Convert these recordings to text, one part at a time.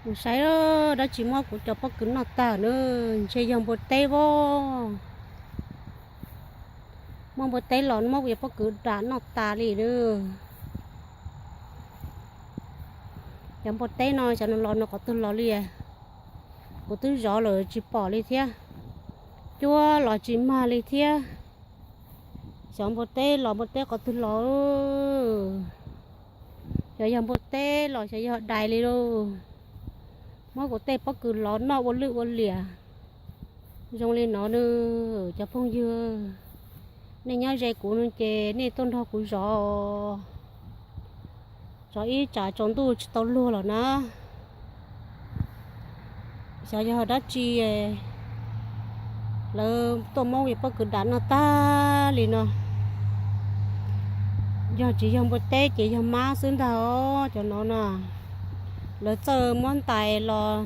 Saib, dab tsi muab kuv cov pob kws noj tag na, ntshe yog npua teb as. Muab npua teb los muab kuv cov pob kws dam noj tas li na. Cov npua teb no xyov los no qhov twg los li, kuv twb zov lawm tsis pom li thiab, cuab los tsis mag li thiab. Xyov npua teb los npua teb qhov twg los, xyov yog npua teb los xyov yog dais li lauj. Muab kuv tej pob kws los noj ua lwj ua liam zoo li no na. Cov phooj ywg, nej nyob ze kuv no ces nej tuaj nrog kuv zov, zov ib tsam tsaus ntuj tsis tau luag lawm na. Xyov yog dab tsi lawv tuaj muab kuv pob kws dam noj tag li no. Yog tsis yog npua teb ces yog mab xwb ntag os cov no na. Lawv txawj muab ntais los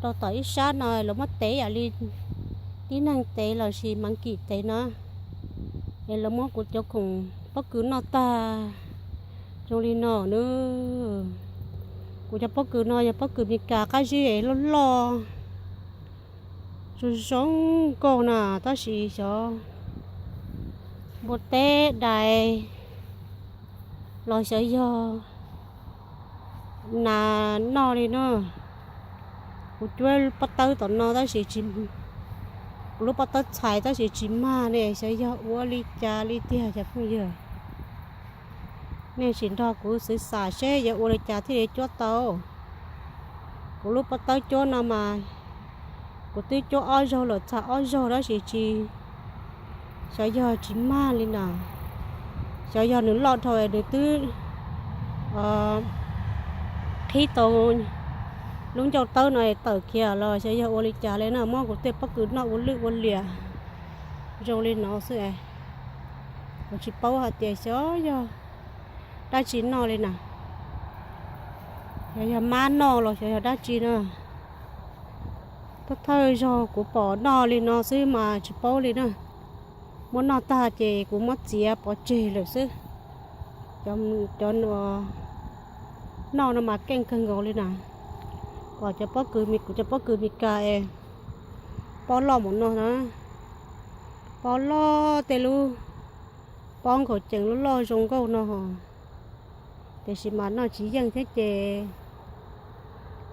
rau tom ib sab no, lawv muab tev yam li tib neeg tev los sis mas kim tev na, es lawv muab kuv cov khoom pob kws noj tag zoo li no na. Kuv cov pob kws no yog pob kws Meskas qab zib loj loj, zoo zoo nkauj na, tab sis xyov npua teb dais los xyov yog nas noj li no. Kuv cuab pob tawb tom no tab sis tsis, kuv lub pob tawb txhais tab sis tsis mag ne, xyov yog ua li cas li tiag cov phooj ywg. Nej sim nrog kuv xwv xam seb yuav ua li cas thiaj li cuab tau. Kuv lub pob tawb cuab no mas kuv twb cuab ob zaug lawm, txhais ob zaug tab sis tsis, xyov yog tsis mag li na. Xyov yog nws loj dhau nws twb qhib tau lub ncauj tawb no tawm kiag los xyov yog ua li cas li na, muab kuv tej pob kws noj ua lwj ua liam zoo li no xwb. Kuv tsis paub hais tias xyov yog dab tsi noj li na, xyov yog mab noj los xyov yog dab tsi na. Thawj thawj zaug kuv pom noj li no xwb mas tsis paub li na. Muab noj tag ces kuv muab txiav pov tseg lawm xwb. Cov noj no mas keej kawg nkaus li na. Pom cov pob kws, kuv cov pob kws Meskas es pob loj mus no na, pob loj tej lub pob nkaus cees loj loj zoo nkauj no, tiam sis mas noj tsis yeej thiab ces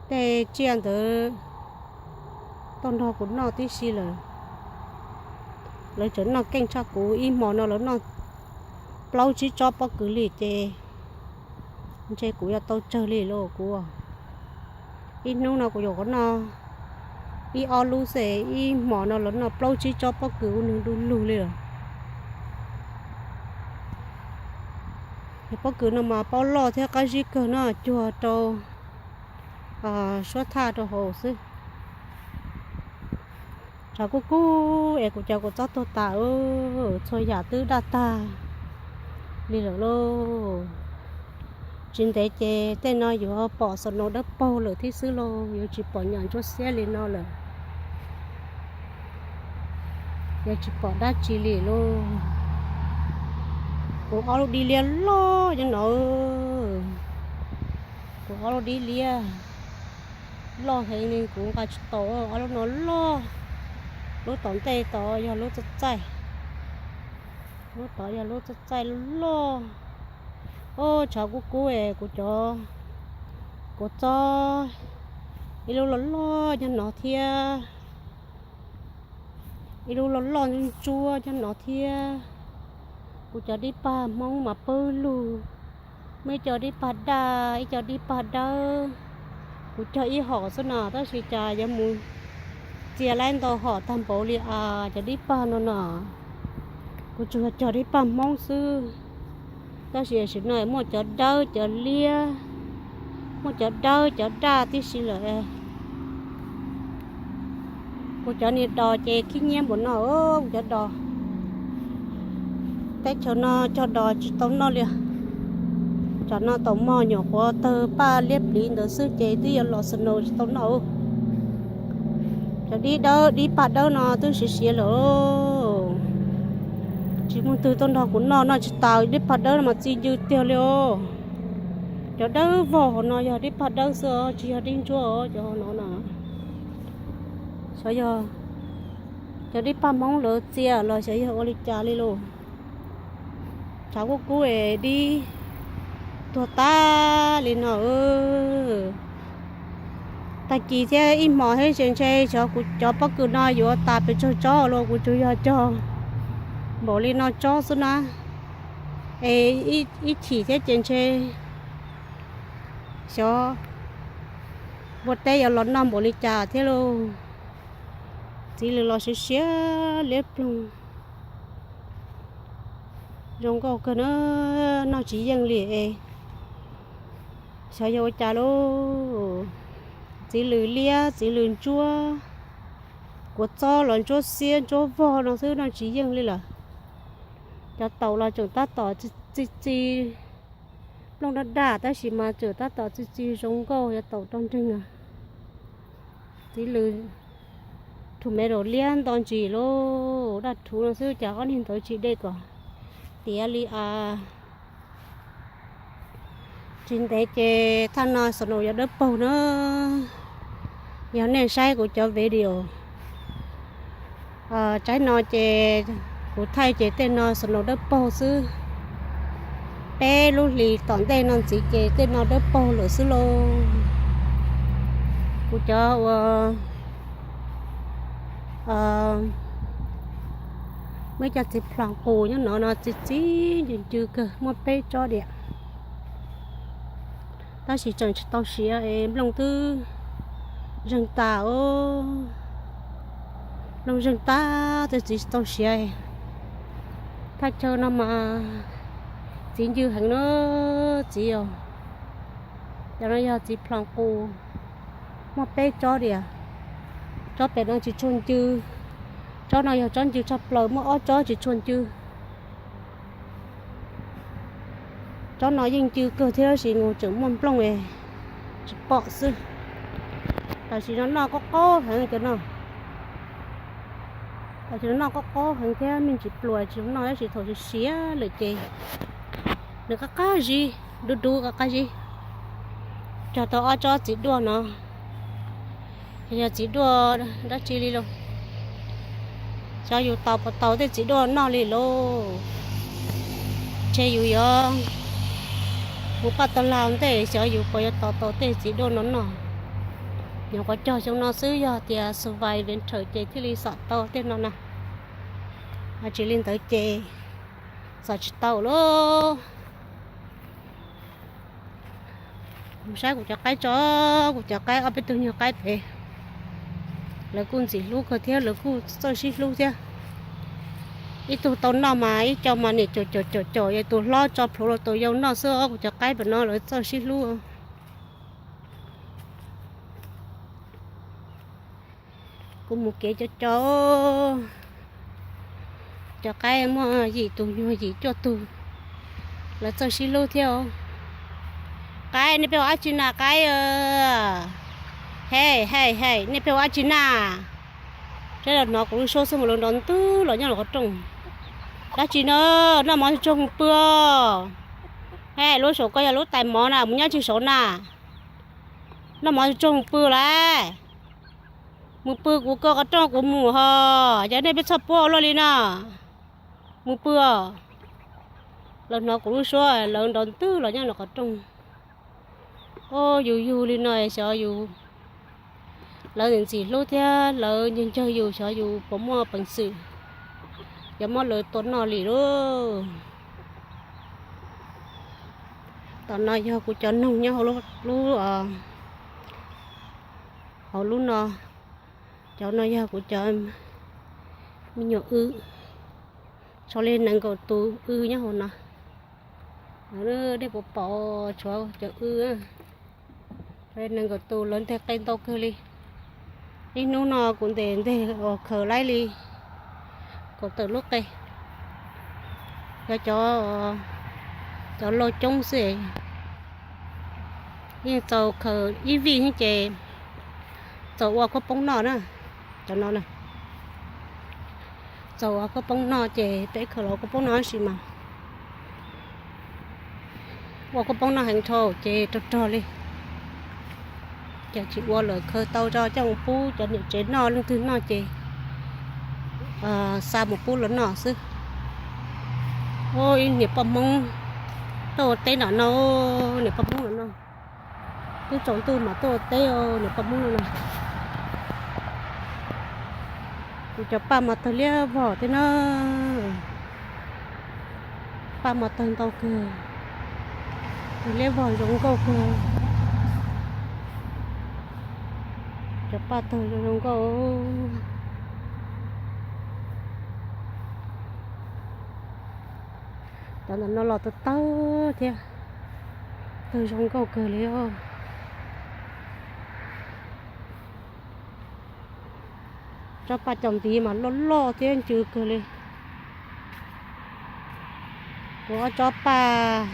tej tsiaj ntawd tuaj nrog kuv noj tib si lawm. Lawv tseem noj keej tshaj kuv, ib hmo no lawv noj plaub tsib tsob pob kws li ces ntshe kuv yuav tau tsawg li lauj kuv. Ib hnub no kuv yuav noj ib ob lub xwb, ib hmo no lawv noj plaub tsib tsob pob kws ua nws du lug li lawm. Cov pob kws no mas paub loj thiab qab zib kawg no, cuag rau suab thaj rau hauv xwb. Tshav kub kub es kuv cov kua txob tuag tas, txhua yam twb daj tag li lawm lauj. Tsis ntev ces tej no yuav pom snow dawb paug lawm thiab xwb lauj, yuav tsis pom nyuam ntsuab xiab li no lawm. Yuav tsis pom dab tsi li lauj. Kuv ob lub dib liab loj nyob no. Kuv ob lub dib liab loj heev li, kuv nqa tsis tau. Ob lub no loj, lub tom ntej tod yog lub txaij txaij, lub tod yog lub txaij txaij loj. Ub, tshav kub kub es kuv cov, kuv txob ib lub loj loj nyob no thiab, ib lub loj loj ntsuab ntsuab nyob no thiab. Kuv cov dib pag Hmoob mas pawg lug, muaj ib co dib pag daj, ib co dib pag dawb. Kuv cog ib hom xwb no tab sis cas yuav mus txia laib ntau hom tag npaum li as cov dib pag no no. Kuv tsuas yog cog dib pag Hmoob xwb, tab sis tam sim no muaj cov dawb cov liab, muaj cov dawb cov daj tib si lawm. Kuv cov niag dos ces khib nyiab npaum no, kuv cov dos. Teb chaws no cog dos tsis tau noj li. Tsam no taum mog nyuam qhuav tawg paj liab pliv ntawd xwb ces twb yuav los snow tsis tau noj. Cov dib dawb dib pag dawb no twb siav siav lawm. Tsis muaj twg tuaj nrog kuv noj, noj tsis tas, dib pag dawb no mas txi ncw tiag li os. Cov dawb vog hauv no yog dib pag dawb xwb os, tsis yog dib ntsuab os cov hauv no na. Xyov yog cov dib pag Hmoob lawv txia los xyov yog ua li cas li lauj. Tshav kub kub es dib tuag tag li no. Tag kis thiab ib hmos thiab ces ntshe xyov kuv cov pob kws no yuav tas pes tsawg tsob los kuv tsuas yog cog npaum li no tsob xwb na. Es ib chim thiab ces ntshe xyov npua teb yuav los noj npaum li cas thiab lauj. Txiv lws los siav siav liab ploog. Zoo nkauj kawg na, noj tsis yeej li es xyov yog ua cas lauj. Txiv lws liab, txiv lws ntsuab, kua txob los ntsuab xiab ntsuab vog no xwb noj tsis yeej li lawm. Cov taum los tseem tab tom txi txi, nplooj daj daj tab sis mas tseem tab tom txi txi zoo nkauj, cov taum rog nreeg. Txiv lws thuv me rau liab nto ntsis lauj, daj rhuv no xwb cas ob niag ntawd tsis de kom tiav li as. Tsis ntev ces thaj no snow yuav dawb paug na. Yog nej saib kuv cov video tsaib no ces kuv thaij ces tej no snow dawb paug xwb. Peb lub hlis tom ntej no ntxiv ces tej no dawb paug lawm xwb lauj. Kuv cov uas muaj ib co txiv ploom qus nyob no no txi txiv ncw ncw kawg muaj peb tsob diam. Tab sis tseem tsis tau siav es nplooj twb zeeg tas os. Nplooj zeeg tas twb txiv tsis tau siav. Thaj chaw no mas txiv ncw heev na txiv os. Cov no yog txiv ploom qus, muaj peb tsob diam. Tsob pem no tsis tshua ncw, tsob no yog tsob ncw tshaj plaws muaj ob tsob tsis tshua ncw. Tsob no yeej ncw kawg thiab tab sis nws tseem muaj nplooj tsis pom xwb. Tam sim no noj qaub qaub heev cov no. Tam sim no noj qaub qaub heev thiab me ntsis pluas tsis noj tab sis thaum siav lawm ces nws qab qab zib, dub dub qab qab zib. Cog tau ob tsob txiv duaj no, yog txiv duaj dab tsi li lauj. Xyov yus tau puas tau tej txiv duaj noj li lauj. Ntshe yus yuav mus paj tag lag ntej xyov yus puas yuav tau tau tej txiv duaj no noj. Nyuam qhuav cog xyoo no xwb yog tias survive winter ces thiaj li xam tau tej no na. Tsis li ntawd ces xam tsis tau lauj. Mus saib kuv cov qaib tso, kuv cov qaib ob peb tug nyuag qaib pem, lawv kuj ntxim hlub kawg thiab lawv kuj txawj sib hlub thiab. Ib tug tau noj mas ib co mas nim caum caum caum caum, yog tus hlob tso plhuav rau tus yau noj xwb os. Kuv cov qaib pem no lawv txawj sib hlub. Kuv mus kev co co, cov qaib muaj yim tus nyuag yim cuaj tug, lawv txawj sib hlub thiab os. Qaib, nej pheej ua dab tsi na qaib? Hej hej hej, nej pheej ua dab tsi na? Saib los hnov kuv lub suab xwb mas lawv nrov ntwg los nyob los qhov rooj. Dab tsi na? Noj mov tsaug mus pw os. Hej, lub saum ko yog lub tais mov na, mus nyob tsis saud na. Noj mov tsaug mus pw lauj. Mus pw, kuv ko qhov rooj kuv mus hos, yog nej pheej txhoj puab ua luaj li na. Mus pw os. Lawv hnov kuv lub suab lawv nrov ntwg los nyob los qhov rooj. Os, yus yug li no xyov yus, lawv ntxim hlub thiab lawv ncaws ncaws yus xyov yus puas muaj peev xwm yuav muab lawv tua noj li lauj. Tom no yog kuv cov noog nyob hauv lub, hauv lub no. Cov no yog kuv cov me nyuam wb, tshuav li nees nkaum tus wb nyob hauv no. Dej puas pom, tshuav cov wb, tshuav li nees nkaum tus, lawv nteg qe ntau kawg li. Ib hnub no kuv ntes nteg uas khaws laib li kaum tawm lub qe. Yog cov, cov lauj coob xwb, yeej txaus khaws ib vij ces txaus ua khaub poob noj na. Cov no na, txaus ua khaub poob noj ces peb khaws los ua khaub poob noj tab sis mas Ua kua poob no heev dhau ces rog rog li, ces tsis ua lawm, khaws tau tso coj mus pub cov niam tsev noj, leej twg noj ces xa mus pub lawv noj xwb. Ib niam poj Hmoob tuaj ua teb nram no, niam poj Hmoob nram no, twb tsaus ntuj mas tuaj ua teb, niam poj Hmoob nram no. Kuv cov paj mas tawg liab vog thiab na, paj mas tawg ntau kawg, tawg liab vog zoo nkauj kawg, cov paj tawg zoo zoo nkauj. Cov ntawm no los tawg tawg thiab, tawg zoo nkauj kawg li os. Tsob paj cov ntiv mas loj loj thiab ncw kawg li. Kuv ob tsob paj,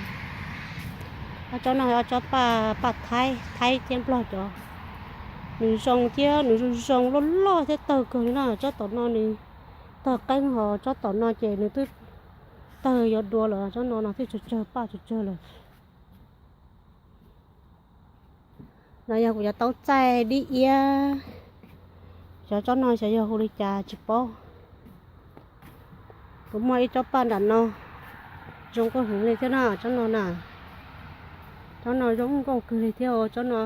ob tsob no, ob tsob paj, paj Thaib, Thaib thiab Nplog cov, nws zoo thiab nws zoo zoo loj loj thiab tawg kawg li na. Tsob tom no nws tawg qeeb, ho tsob tom no ces nws twb tawg yuav dua lawm, tsob no no thiaj tsawg tsawg, paj tsawg tsawg lawm. No yog kuv cov taub txaij dib iab, xyov tsob no xyov yog hu li cas tsis paub. Kuv muaj ib tsob paj nram no zoo nkauj heev li thiab na, tsob no na, tsob no zoo nkauj kawg li thiab, tsob no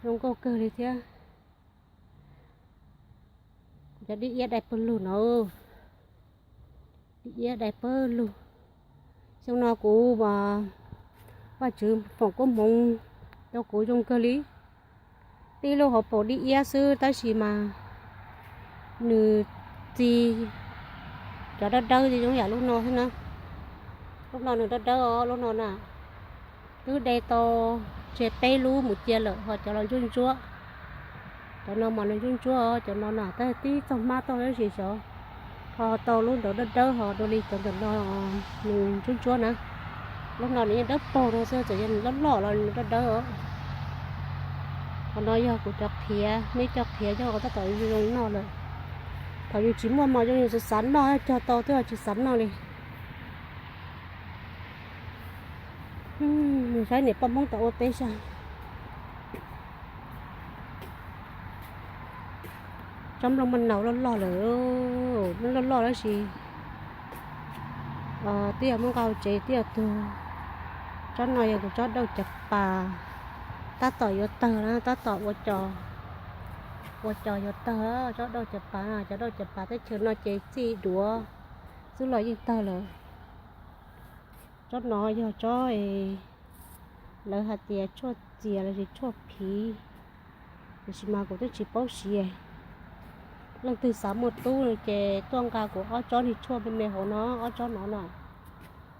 zoo nkauj kawg li thiab. Kuv cov dib iab dai pawg lug no, dib iab dai pawg lug. Xyoo no kuv, Vajtswv foom koob hmoov rau kuv zoo kawg li. Tib lub hauv paus dib iab xwb tab sis mas nws txi, cov dawb dawb zoo yam lub no xwb na. Lub no nws dawb dawb os, lub no na. Twb de tau tseg peb lub mus cia lawm, ho cov los ntsuab ntsuab. Cov no mas los ntsuab ntsuab, cov no na tab tib txog hmab tau tab sis xyov ho tau lub ntawd dawb dawb ho dua li cov ntawm no nws ntsuab ntsuab na. Lub no nws yeej dawb paug no xwb, txawm yog nws loj loj los nws dawb dawb os. Qhov no yog kuv cov qhiav, neb cov qhiav coj tab tom zoo noj lawm. Thaum yus tsis muaj mov zoo yus xav xav noj, cog tau twb tsis xav noj li. Saib niam poj Hmoob tau ua peb sab. Tsob nplooj maj naus loj loj lawm, loj loj tab sis twb yog muab nqa hauv tsev twb yog tuag. Tsob no yog kuv tsob dauj cav pas, tab tom yuav tawg na, tab tom ua cos, ua cos yuav tawg. Tsob dauj cav pas, cov dauj cav pas teb chaws no ces txij duav xwb los yeej tawg lawm. Tsob no yog tsob lawv hais tias tshuaj txias los sis tshuaj phiv, tiam sis mas kuv twb tsis paub siv. Leej twg xav muaj tub no ces tuaj nqa kuv ob tsob niag tshuaj me me hauv no, ob tsob no na.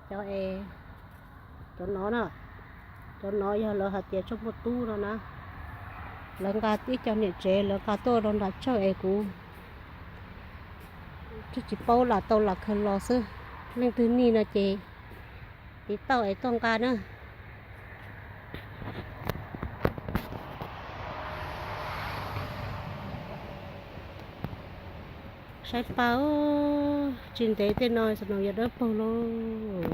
Cov es, cov no na, cov no yog lawv hais tias tshuaj muaj tub no na. Lawv nqa tib co niam tsev lawv nqa tuaj rau nram tsawj es kuv twb tsis paub, lam tau lam khaws los xwb. Leej twg nij no ces tiv tauj es tuaj nqa na. Saib paj, tsis ntev tej no xwb no yuav dawb paug lauj.